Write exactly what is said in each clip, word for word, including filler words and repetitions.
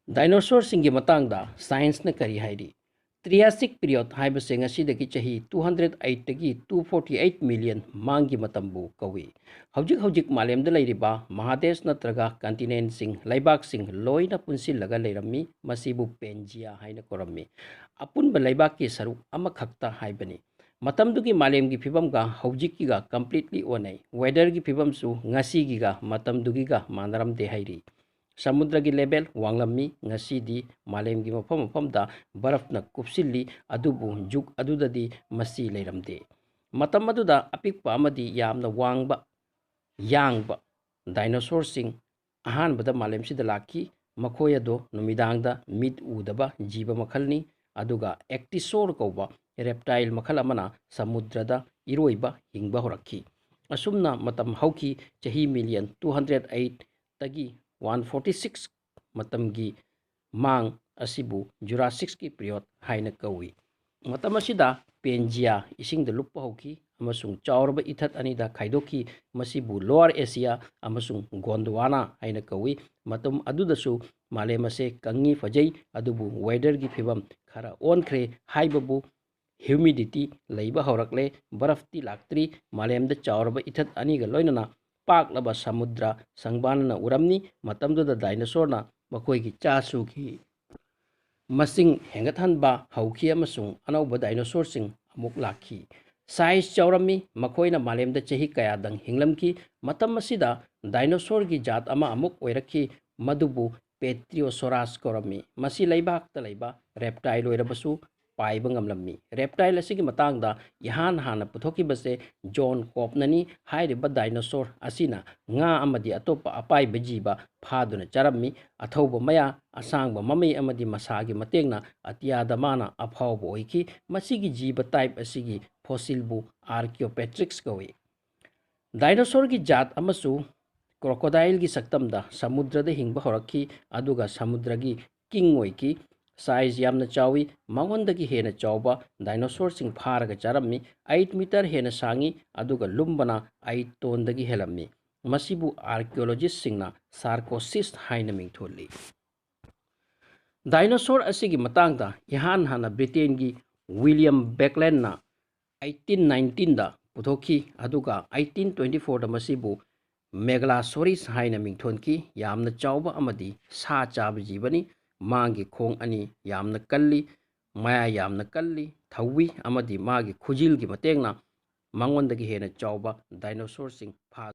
Dinosaurꯁꯤꯡꯒꯤ ꯃꯇꯥꯡꯗ scienceꯅ ꯀꯔꯤ ꯍꯥꯏꯔꯤ? Triassic period ꯍꯥꯏꯕꯁꯦ ꯉꯁꯤꯗꯒꯤ ꯆꯍꯤ two hundred eight ꯇꯒꯤ two forty eight million ꯃꯃꯥꯡꯒꯤ ꯃꯇꯝꯕꯨ ꯀꯧꯏ꯫ ꯍꯧꯖꯤꯛ ꯍꯧꯖꯤꯛ ꯃꯥꯂꯦꯝꯗ ꯂꯩꯔꯤꯕ ꯃꯍꯥꯗꯦꯁ ꯅꯠꯇ꯭ꯔꯒ continentꯁꯤꯡ, ꯂꯩꯕꯥꯛꯁꯤꯡ ꯂꯣꯏꯅ ꯄꯨꯟꯁꯤꯜꯂꯒ ꯂꯩꯔꯝꯃꯤ꯫ ꯃꯁꯤꯕꯨ Pangea ꯍꯥꯏꯅ ꯀꯧꯔꯝꯃꯤ꯫ ꯑꯄꯨꯟꯕ ꯂꯩꯕꯥꯛꯀꯤ ꯁꯔꯨꯛ ꯑꯃꯈꯛꯇ ꯍꯥꯏꯕꯅꯤ꯫ ꯃꯇꯝꯗꯨꯒꯤ ꯃꯥꯂꯦꯝꯒꯤ ꯐꯤꯕꯝꯒ ꯍꯧꯖꯤꯛꯀꯤꯒ completely ꯑꯣꯟꯅꯩ꯫ Weatherꯒꯤ ꯐꯤꯕꯝꯁꯨ ꯉꯁꯤꯒꯤꯒ ꯃꯇꯝꯗꯨꯒꯤꯒ ꯃꯥꯟꯅꯔꯝꯗꯦ ꯍꯥꯏꯔꯤ꯫ ꯁꯃꯨꯗ꯭ꯔꯒꯤ level ꯋꯥꯡꯂꯝꯃꯤ꯫ ꯉꯁꯤꯗꯤ ꯃꯥꯂꯦꯝꯒꯤ ꯃꯐꯝ ꯃꯐꯝꯗ ꯕꯔꯐꯅ ꯀꯨꯞꯁꯤꯜꯂꯤ, ꯑꯗꯨꯕꯨ ꯖꯨꯒ ꯑꯗꯨꯗꯗꯤ ꯃꯁꯤ ꯂꯩꯔꯝꯗꯦ꯫ ꯃꯇꯝ ꯑꯗꯨꯗ ꯑꯄꯤꯛꯄ ꯑꯃꯗꯤ ꯌꯥꯝꯅ ꯋꯥꯡꯕ, ꯌꯥꯡꯕ dinosaurꯁꯤꯡ ꯑꯍꯥꯟꯕꯗ ꯃꯥꯂꯦꯝꯁꯤꯗ ꯂꯥꯛꯈꯤ꯫ ꯃꯈꯣꯏ ꯑꯗꯣ ꯅꯨꯃꯤꯗꯥꯡꯗ ꯃꯤꯠ ꯎꯗꯕ ꯖꯤꯕ ꯃꯈꯜꯅꯤ꯫ ꯑꯗꯨꯒ Ichthyosaur ꯀꯧꯕ reptile ꯃꯈꯜ ꯑꯃꯅ ꯁꯃꯨꯗ꯭ꯔꯗ ꯏꯔꯣꯏꯕ ꯍꯤꯡꯕ ꯍꯧꯔꯛꯈꯤ꯫ ꯑꯁꯨꯝꯅ ꯃꯇꯝ ꯍꯧꯈꯤ꯫ ꯆꯍꯤ million two hundred eight ꯇꯒꯤ one forty six ꯃꯇꯝꯒꯤ ꯃꯥꯡ ꯑꯁꯤꯕꯨ Jurassicꯀꯤ period ꯍꯥꯏꯅ ꯀꯧꯏ꯫ ꯃꯇꯝ ꯑꯁꯤꯗ Pangea ꯏꯁꯤꯡꯗ ꯂꯨꯞꯄ ꯍꯧꯈꯤ ꯑꯃꯁꯨꯡ ꯆꯥꯎꯔꯕ ꯏꯊꯠ ꯑꯅꯤꯗ ꯈꯥꯏꯗꯣꯛꯈꯤ꯫ ꯃꯁꯤꯕꯨ Lower Asia ꯑꯃꯁꯨꯡ Gondwana ꯍꯥꯏꯅ ꯀꯧꯏ꯫ ꯃꯇꯝ ꯑꯗꯨꯗꯁꯨ ꯃꯥꯂꯦꯝ ꯑꯁꯦ ꯀꯪꯉꯤ ꯐꯖꯩ, ꯑꯗꯨꯕꯨ weatherꯒꯤ ꯐꯤꯕꯝ ꯈꯔ ꯑꯣꯟꯈ꯭ꯔꯦ ꯍꯥꯏꯕꯕꯨ humidity ꯂꯩꯕ ꯍꯧꯔꯛꯂꯦ꯫ ꯕꯔꯐꯇꯤ ꯂꯥꯛꯇ꯭ꯔꯤ꯫ ꯃꯥꯂꯦꯝꯗ ꯆꯥꯎꯔꯕ ꯏꯊꯠ ꯑꯅꯤꯒ ꯂꯣꯏꯅꯅ ꯄꯥꯛꯂꯕ ꯁꯃꯨꯗ꯭ꯔ ꯁꯪꯕꯥꯟꯅꯅ ꯎꯔꯝꯃꯤ꯫ ꯃꯇꯝꯗꯨꯗ dinosaurꯅ ꯃꯈꯣꯏꯒꯤ ꯆꯥꯁꯨꯒꯤ ꯃꯁꯤꯡ ꯍꯦꯟꯒꯠꯍꯟꯕ ꯍꯧꯈꯤ ꯑꯃꯁꯨꯡ ꯑꯅꯧꯕ dinosaurꯁꯤꯡ ꯑꯃꯨꯛ ꯂꯥꯛꯈꯤ꯫ Size ꯆꯥꯎꯔꯝꯃꯤ꯫ ꯃꯈꯣꯏꯅ ꯃꯥꯂꯦꯝꯗ ꯆꯍꯤ ꯀꯌꯥꯗꯪ ꯍꯤꯡꯂꯝꯈꯤ꯫ ꯃꯇꯝ ꯑꯁꯤꯗ dinosaurꯒꯤ ꯖꯥꯠ ꯑꯃ ꯑꯃꯨꯛ ꯑꯣꯏꯔꯛꯈꯤ, ꯃꯗꯨꯕꯨ Plateosaurus ꯀꯧꯔꯝꯃꯤ꯫ ꯃꯁꯤ ꯂꯩꯕꯥꯛꯇ ꯂꯩꯕ reptile ꯑꯣꯏꯔꯕꯁꯨ ꯄꯥꯏꯕ ꯉꯝꯂꯝꯃꯤ꯫ Reptile ꯑꯁꯤꯒꯤ ꯃꯇꯥꯡꯗ ꯏꯍꯥꯟ ꯍꯥꯟꯅ ꯄꯨꯊꯣꯛꯈꯤꯕꯁꯦ John Copeꯅꯅꯤ꯫ ꯍꯥꯏꯔꯤꯕ dinosaur ꯑꯁꯤꯅ ꯉꯥ ꯑꯃꯗꯤ ꯑꯇꯣꯞꯄ ꯑꯄꯥꯏꯕ ꯖꯤꯕ ꯐꯥꯗꯨꯅ ꯆꯥꯔꯝꯃꯤ꯫ ꯑꯊꯧꯕ ꯃꯌꯥ, ꯑꯁꯥꯡꯕ ꯃꯃꯩ ꯑꯃꯗꯤ ꯃꯁꯥꯒꯤ ꯃꯇꯦꯡꯅ ꯑꯇꯤꯌꯥꯗ ꯃꯥꯅ ꯑꯐꯥꯎꯕ ꯑꯣꯏꯈꯤ꯫ ꯃꯁꯤꯒꯤ ꯖꯤꯕ type ꯑꯁꯤꯒꯤ fossilꯕꯨ Archaeopteryx ꯀꯧꯏ꯫ Dinosaurꯒꯤ ꯖꯥꯠ ꯑꯃꯁꯨ crocodileꯒꯤ ꯁꯛꯇꯝꯗ ꯁꯃꯨꯗ꯭ꯔꯗ ꯍꯤꯡꯕ ꯍꯧꯔꯛꯈꯤ, ꯑꯗꯨꯒ ꯁꯃꯨꯗ꯭ꯔꯒꯤ king ꯑꯣꯏꯈꯤ꯫ Size ꯌꯥꯝꯅ ꯆꯥꯎꯏ꯫ ꯃꯉꯣꯟꯗꯒꯤ ꯍꯦꯟꯅ ꯆꯥꯎꯕ dinosaurꯁꯤꯡ ꯐꯥꯔꯒ ꯆꯥꯔꯝꯃꯤ꯫ Eight meter ꯍꯦꯟꯅ ꯁꯥꯡꯏ, ꯑꯗꯨꯒ ꯂꯨꯝꯕꯅ eight tonneꯗꯒꯤ ꯍꯦꯜꯂꯝꯃꯤ꯫ ꯃꯁꯤꯕꯨ archaeologistꯁꯤꯡꯅ Sarcosis ꯍꯥꯏꯅ ꯃꯤꯡꯊꯣꯜꯂꯤ꯫ Dinosaur ꯑꯁꯤꯒꯤ ꯃꯇꯥꯡꯗ ꯏꯍꯥꯟ ꯍꯥꯟꯅ ꯕ꯭ꯔꯤꯇꯦꯟꯒꯤ ꯋꯤꯂꯤꯌꯝ ꯕꯦꯛꯂꯦꯟꯅ eighteen nineteenꯗ ꯄꯨꯊꯣꯛꯈꯤ, ꯑꯗꯨꯒ eighteen twenty fourꯗ ꯃꯁꯤꯕꯨ Megalosaurus ꯍꯥꯏꯅ ꯃꯤꯡꯊꯣꯟꯈꯤ꯫ ꯌꯥꯝꯅ ꯆꯥꯎꯕ ꯑꯃꯗꯤ ꯁꯥ ꯆꯥꯕ ꯖꯤꯕꯅꯤ꯫ ꯃꯥꯒꯤ ꯈꯣꯡ ꯑꯅꯤ ꯌꯥꯝꯅ ꯀꯜꯂꯤ, ꯃꯌꯥ ꯌꯥꯝꯅ ꯀꯜꯂꯤ, ꯊꯧꯏ ꯑꯃꯗꯤ ꯃꯥꯒꯤ ꯈꯨꯖꯤꯜꯒꯤ ꯃꯇꯦꯡꯅ ꯃꯉꯣꯟꯗꯒꯤ ꯍꯦꯟꯅ ꯆꯥꯎꯕ ꯗꯥꯏꯅꯣꯁꯣꯔꯁꯤꯡ ꯐꯥ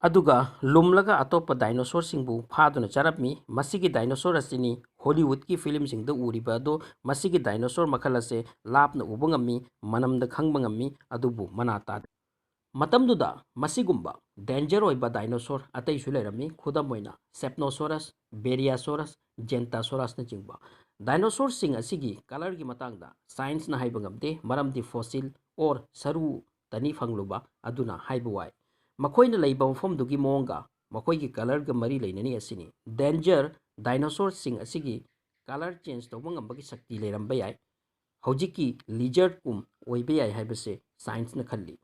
ꯑꯗꯨꯒ ꯂꯨꯝꯂꯒ ꯑꯇꯣꯞꯄ ꯗꯥꯏꯅꯣꯁꯣꯔꯁꯤꯡꯕꯨ ꯐꯥꯗꯨꯅ ꯆꯥꯔꯝꯃꯤ꯫ ꯃꯁꯤꯒꯤ ꯗꯥꯏꯅꯣꯁꯣꯔ ꯑꯁꯤꯅꯤ ꯍꯣꯂꯤꯋꯨꯗꯀꯤ ꯐꯤꯂꯝꯁꯤꯡꯗ ꯎꯔꯤꯕ ꯑꯗꯣ꯫ ꯃꯁꯤꯒꯤ ꯗꯥꯏꯅꯣꯁꯣꯔ ꯃꯈꯜ ꯑꯁꯦ ꯂꯥꯞꯅ ꯎꯕ ꯉꯝꯃꯤ, ꯃꯅꯝꯗ ꯈꯪꯕ ꯉꯝꯃꯤ, ꯑꯗꯨꯕꯨ ꯃꯅꯥ ꯇꯥꯗꯦ꯫ ꯃꯇꯝꯗꯨꯗ ꯃꯁꯤꯒꯨꯝꯕ ꯗꯦꯟꯖꯔ ꯑꯣꯏꯕ ꯗꯥꯏꯅꯣꯁꯣꯔ ꯑꯇꯩꯁꯨ ꯂꯩꯔꯝꯃꯤ, ꯈꯨꯗꯝ ꯑꯣꯏꯅ Spinosaurus, Bariasaurus, Gigantosaurusꯅꯆꯤꯡꯕ꯫ ꯗꯥꯏꯅꯣꯁꯣꯔꯁꯤꯡ ꯑꯁꯤꯒꯤ ꯀꯂꯔꯒꯤ ꯃꯇꯥꯡꯗ ꯁꯥꯏꯟꯁꯅ ꯍꯥꯏꯕ ꯉꯝꯗꯦ, ꯃꯔꯝꯗꯤ fossil or ꯁꯔꯨ ꯇꯅꯤ ꯐꯪꯂꯨꯕ ꯑꯗꯨꯅ ꯍꯥꯏꯕ ꯋꯥꯏ꯫ ꯃꯈꯣꯏꯅ ꯂꯩꯕ ꯃꯐꯝꯗꯨꯒꯤ ꯃꯑꯣꯡꯒ ꯃꯈꯣꯏꯒꯤ ꯀꯂꯔꯒ ꯃꯔꯤ ꯂꯩꯅꯅꯤ ꯑꯁꯤꯅꯤ꯫ ꯗꯦꯟꯖꯔ ꯗꯥꯏꯅꯣꯁꯣꯔꯁꯤꯡ ꯑꯁꯤꯒꯤ ꯀꯂꯔ ꯆꯦꯟꯖ ꯇꯧꯕ ꯉꯝꯕꯒꯤ ꯁꯛꯇꯤ ꯂꯩꯔꯝꯕ ꯌꯥꯏ꯫ ꯍꯧꯖꯤꯛꯀꯤ ꯂꯤꯖꯔꯠꯀꯨꯝ ꯑꯣꯏꯕ ꯌꯥꯏ ꯍꯥꯏꯕꯁꯦ ꯁꯥꯏꯟꯁꯅ ꯈꯜꯂꯤ꯫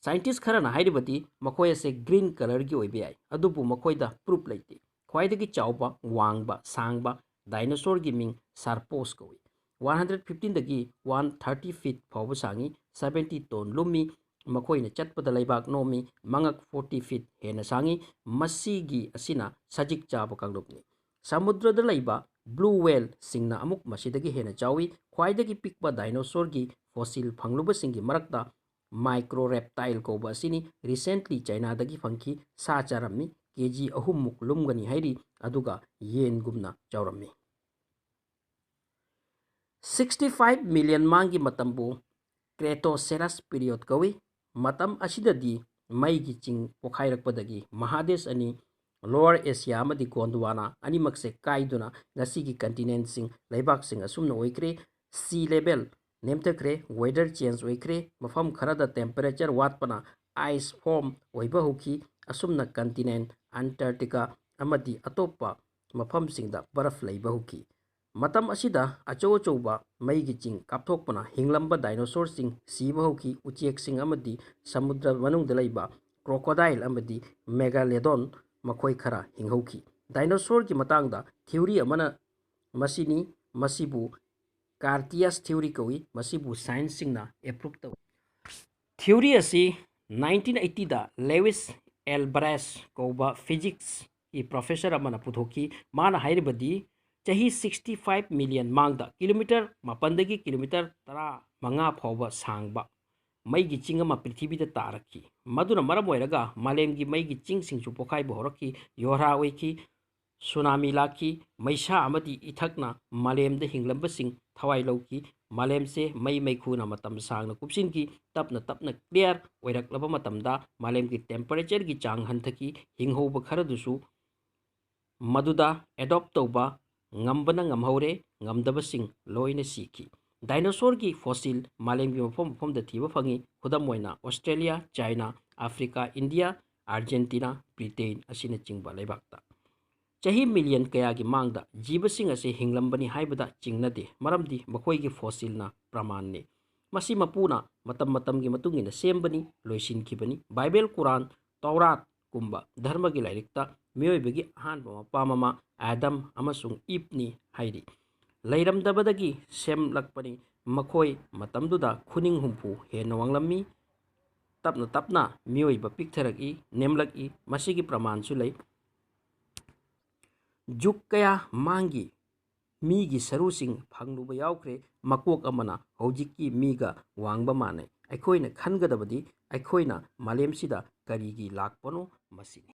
ꯁꯥꯏꯟꯇꯤꯁ ꯈꯔꯅ ꯍꯥꯏꯔꯤꯕꯗꯤ ꯃꯈꯣꯏ ꯑꯁꯦ ꯒ꯭ꯔꯤꯟ ꯀꯂꯔꯒꯤ ꯑꯣꯏꯕ ꯌꯥꯏ, ꯑꯗꯨꯕꯨ ꯃꯈꯣꯏꯗ ꯄ꯭ꯔꯨꯞ ꯂꯩꯇꯦ꯫ ꯈ꯭ꯋꯥꯏꯗꯒꯤ ꯆꯥꯎꯕ, ꯋꯥꯡꯕ, ꯁꯥꯡꯕ ꯗꯥꯏꯅꯣꯁꯣꯔꯒꯤ ꯃꯤꯡ ꯁꯥꯔꯄꯣꯁ ꯀꯧꯏ꯫ One hundred fifteenꯗꯒꯤ one thirty feet ꯐꯥꯎꯕ ꯁꯥꯡꯉꯤ, seventy ton ꯂꯨꯝꯃꯤ꯫ ꯃꯈꯣꯏꯅ ꯆꯠꯄꯗ ꯂꯩꯕꯥꯛ ꯅꯣꯝꯃꯤ, ꯃꯉꯛ forty feet ꯍꯦꯟꯅ ꯁꯥꯡꯉꯤ꯫ ꯃꯁꯤꯒꯤ ꯑꯁꯤꯅ ꯁꯖꯤꯛ ꯆꯥꯕ ꯀꯥꯡꯂꯨꯞꯅꯤ꯫ ꯁꯃꯨꯗ꯭ꯔꯗ ꯂꯩꯕ ꯕ꯭ꯂꯨ ꯋꯦꯜꯁꯤꯡꯅ ꯑꯃꯨꯛ ꯃꯁꯤꯗꯒꯤ ꯍꯦꯟꯅ ꯆꯥꯎꯏ꯫ ꯈ꯭ꯋꯥꯏꯗꯒꯤ ꯄꯤꯛꯄ ꯗꯥꯏꯅꯣꯁꯣꯔꯒꯤ ꯐꯣꯁꯤꯜ ꯐꯪꯂꯨꯕꯁꯤꯡꯒꯤ ꯃꯔꯛꯇ ꯃꯥꯏꯀ꯭ꯔꯣꯔꯦꯞꯇꯥꯏꯜ ꯀꯧꯕ ꯑꯁꯤꯅꯤ꯫ Recently ꯆꯥꯏꯅꯥꯗꯒꯤ ꯐꯪꯈꯤ꯫ ꯁꯥ ꯆꯥꯔꯝꯃꯤ꯫ ꯀꯦ ꯖꯤ ꯑꯍꯨꯝꯃꯨꯛ ꯂꯨꯝꯒꯅꯤ ꯍꯥꯏꯔꯤ, ꯑꯗꯨꯒ ꯌꯦꯟꯒꯨꯝꯅ ꯆꯥꯎꯔꯝꯃꯤ꯫ Sixty five million ꯃꯥꯡꯒꯤ ꯃꯇꯝꯕꯨ Cretaceous period ꯀꯧꯏ꯫ ꯃꯇꯝ ꯑꯁꯤꯗꯗꯤ ꯃꯩꯒꯤ ꯆꯤꯡ ꯄꯣꯈꯥꯏꯔꯛꯄꯗꯒꯤ ꯃꯍꯥꯗꯦꯁ ꯑꯅꯤ, Lower Asia ꯑꯃꯗꯤ Gondwana ꯑꯅꯤꯃꯛꯁꯦ ꯀꯥꯏꯗꯨꯅ ꯉꯁꯤꯒꯤ continentꯁꯤꯡ, ꯂꯩꯕꯥꯛꯁꯤꯡ ꯑꯁꯨꯝꯅ ꯑꯣꯏꯈ꯭ꯔꯦ꯫ Sea level ꯅꯦꯝꯊꯈ꯭ꯔꯦ, weather change ꯑꯣꯏꯈ꯭ꯔꯦ, ꯃꯐꯝ ꯈꯔꯗ temperature ꯋꯥꯠꯄꯅ ice form ꯑꯣꯏꯕ ꯍꯧꯈꯤ꯫ ꯑꯁꯨꯝꯅ continent Antarctica ꯑꯃꯗꯤ ꯑꯇꯣꯞꯄ ꯃꯐꯝꯁꯤꯡꯗ ꯕꯔꯐ ꯂꯩꯕ ꯍꯧꯈꯤ꯫ ꯃꯇꯝ ꯑꯁꯤꯗ ꯑꯆꯧ ꯑꯆꯧꯕ ꯃꯩꯒꯤ ꯆꯤꯡ ꯀꯥꯞꯊꯣꯛꯄꯅ ꯍꯤꯡꯂꯝꯕ ꯗꯥꯏꯅꯣꯁꯣꯔꯁꯤꯡ ꯁꯤꯕ ꯍꯧꯈꯤ꯫ ꯎꯆꯦꯛꯁꯤꯡ ꯑꯃꯗꯤ ꯁꯃꯨꯗ꯭ꯔ ꯃꯅꯨꯡꯗ ꯂꯩꯕ crocodile ꯑꯃꯗꯤ megalodon ꯃꯈꯣꯏ ꯈꯔ ꯍꯤꯡꯍꯧꯈꯤ꯫ ꯗꯥꯏꯅꯣꯁꯣꯔꯒꯤ ꯃꯇꯥꯡꯗ ꯊꯤꯑꯣꯔꯤ ꯑꯃꯅ ꯃꯁꯤꯅꯤ꯫ ꯃꯁꯤꯕꯨ ꯀꯥꯔꯇꯤꯌꯥꯁ ꯊꯤꯑꯣꯔꯤ ꯀꯧꯏ꯫ ꯃꯁꯤꯕꯨ ꯁꯥꯏꯟꯁꯁꯤꯡꯅ ꯑꯦꯄ꯭ꯔꯨꯞ ꯇꯧꯏ꯫ ꯊꯤꯑꯣꯔꯤ ꯑꯁꯤ ꯅꯥꯏꯟꯇꯤꯟ ꯑꯩꯠꯇꯤꯗ ꯂꯦꯋꯤꯁ ꯑꯦꯜꯕꯔꯦꯁ ꯀꯧꯕ ꯐꯤꯖꯤꯛꯁꯀꯤ ꯄ꯭ꯔꯣꯐꯦꯁꯔ ꯑꯃꯅ ꯄꯨꯊꯣꯛꯈꯤ꯫ ꯃꯥꯅ ꯍꯥꯏꯔꯤꯕꯗꯤ, ꯆꯍꯤ ꯁꯤꯛꯁꯇꯤ ꯐꯥꯏꯚ ꯃꯤꯂꯤꯌꯟ ꯃꯥꯡꯗ ꯀꯤꯂꯣꯃꯤꯇꯔ ꯃꯥꯄꯟꯗꯒꯤ ꯀꯤꯂꯣꯃꯤꯇꯔ ꯇꯔꯥ ꯃꯉꯥ ꯐꯥꯎꯕ ꯁꯥꯡꯕ ꯃꯩꯒꯤ ꯆꯤꯡ ꯑꯃ ꯄ꯭ꯔꯤꯊꯤꯕꯤꯗ ꯇꯥꯔꯛꯈꯤ꯫ ꯃꯗꯨꯅ ꯃꯔꯝ ꯑꯣꯏꯔꯒ ꯃꯥꯂꯦꯝꯒꯤ ꯃꯩꯒꯤ ꯆꯤꯡꯁꯤꯡꯁꯨ ꯄꯣꯈꯥꯏꯕ ꯍꯧꯔꯛꯈꯤ, ꯌꯣꯔꯥ ꯑꯣꯏꯈꯤ, ꯁꯨꯅꯥꯃꯤ ꯂꯥꯛꯈꯤ, ꯃꯩꯁꯥ ꯑꯃꯗꯤ ꯏꯊꯛꯅ ꯃꯥꯂꯦꯝꯗ ꯍꯤꯡꯂꯝꯕꯁꯤꯡ ꯊꯋꯥꯏ ꯂꯧꯈꯤ꯫ ꯃꯥꯂꯦꯝꯁꯦ ꯃꯩ ꯃꯩꯈꯨꯅ ꯃꯇꯝ ꯁꯥꯡꯅ ꯀꯨꯞꯁꯤꯟꯈꯤ꯫ ꯇꯞꯅ ꯇꯞꯅ ꯀ꯭ꯂꯤꯌꯥꯔ ꯑꯣꯏꯔꯛꯂꯕ ꯃꯇꯝꯗ ꯃꯥꯂꯦꯝꯒꯤ ꯇꯦꯝꯄꯔꯦꯆꯔꯒꯤ ꯆꯥꯡ ꯍꯟꯊꯈꯤ꯫ ꯍꯤꯡꯍꯧꯕ ꯈꯔꯗꯨꯁꯨ ꯃꯗꯨꯗ ꯑꯦꯗꯣꯞ ꯇꯧꯕ ꯉꯝꯕꯅ ꯉꯝꯍꯧꯔꯦ, ꯉꯝꯗꯕꯁꯤꯡ ꯂꯣꯏꯅ ꯁꯤꯈꯤ꯫ ꯗꯥꯏꯅꯣꯁꯣꯔꯒꯤ ꯐꯣꯁꯤꯜ ꯃꯥꯂꯦꯝꯒꯤ ꯃꯐꯝ ꯃꯐꯝꯗ ꯊꯤꯕ ꯐꯪꯉꯤ꯫ ꯈꯨꯗꯝ ꯑꯣꯏꯅ Australia, China, Africa, India, Argentina, Britain ꯑꯁꯤꯅꯆꯤꯡꯕ ꯂꯩꯕꯥꯛꯇ꯫ ꯆꯍꯤ ꯃꯤꯂꯤꯌꯟ ꯀꯌꯥꯒꯤ ꯃꯥꯡꯗ ꯖꯤꯕꯁꯤꯡ ꯑꯁꯤ ꯍꯤꯡꯂꯝꯕꯅꯤ ꯍꯥꯏꯕꯗ ꯆꯤꯡꯅꯗꯦ, ꯃꯔꯝꯗꯤ ꯃꯈꯣꯏꯒꯤ ꯐꯣꯁꯤꯜꯅ ꯄ꯭ꯔꯃꯥꯟꯅꯤ꯫ ꯃꯁꯤ ꯃꯄꯨꯅ ꯃꯇꯝ ꯃꯇꯝꯒꯤ ꯃꯇꯨꯡ ꯏꯟꯅ ꯁꯦꯝꯕꯅꯤ, ꯂꯣꯏꯁꯤꯟꯈꯤꯕꯅꯤ꯫ ꯕꯥꯏꯕꯦꯜ, ꯀꯨꯔꯥꯟ, ꯇꯧꯔꯥꯠꯀꯨꯝꯕ ꯙꯔꯃꯒꯤ ꯂꯥꯏꯔꯤꯛꯇ ꯃꯤꯑꯣꯏꯕꯒꯤ ꯑꯍꯥꯟꯕ ꯃꯄꯥ ꯃꯃꯥ ꯑꯦꯗꯝ ꯑꯃꯁꯨꯡ ꯏꯞꯅꯤ ꯍꯥꯏꯔꯤ꯫ ꯂꯩꯔꯝꯗꯕꯗꯒꯤ ꯁꯦꯝꯂꯛꯄꯅꯤ꯫ ꯃꯈꯣꯏ ꯃꯇꯝꯗꯨꯗ ꯈꯨꯅꯤꯡ ꯍꯨꯝꯐꯨ ꯍꯦꯟꯅ ꯋꯥꯡꯂꯝꯃꯤ꯫ ꯇꯞꯅ ꯇꯞꯅ ꯃꯤꯑꯣꯏꯕ ꯄꯤꯛꯊꯔꯛꯏ, ꯅꯦꯝꯂꯛꯏ꯫ ꯃꯁꯤꯒꯤ ꯄ꯭ꯔꯃꯥꯟꯁꯨ ꯂꯩ꯫ ꯖꯨꯒ ꯀꯌꯥ ꯃꯥꯡꯈꯤ, ꯃꯤꯒꯤ ꯁꯔꯨꯁꯤꯡ ꯐꯪꯂꯨꯕ ꯌꯥꯎꯈ꯭ꯔꯦ꯫ ꯃꯀꯣꯛ ꯑꯃꯅ ꯍꯧꯖꯤꯛꯀꯤ ꯃꯤꯒ ꯋꯥꯡꯕ ꯃꯥꯟꯅꯩ꯫ ꯑꯩꯈꯣꯏꯅ ꯈꯟꯒꯗꯕꯗꯤ ꯑꯩꯈꯣꯏꯅ ꯃꯥꯂꯦꯝꯁꯤꯗ ꯀꯔꯤꯒꯤ ꯂꯥꯛꯄꯅꯣ ꯃꯁꯤꯅꯤ꯫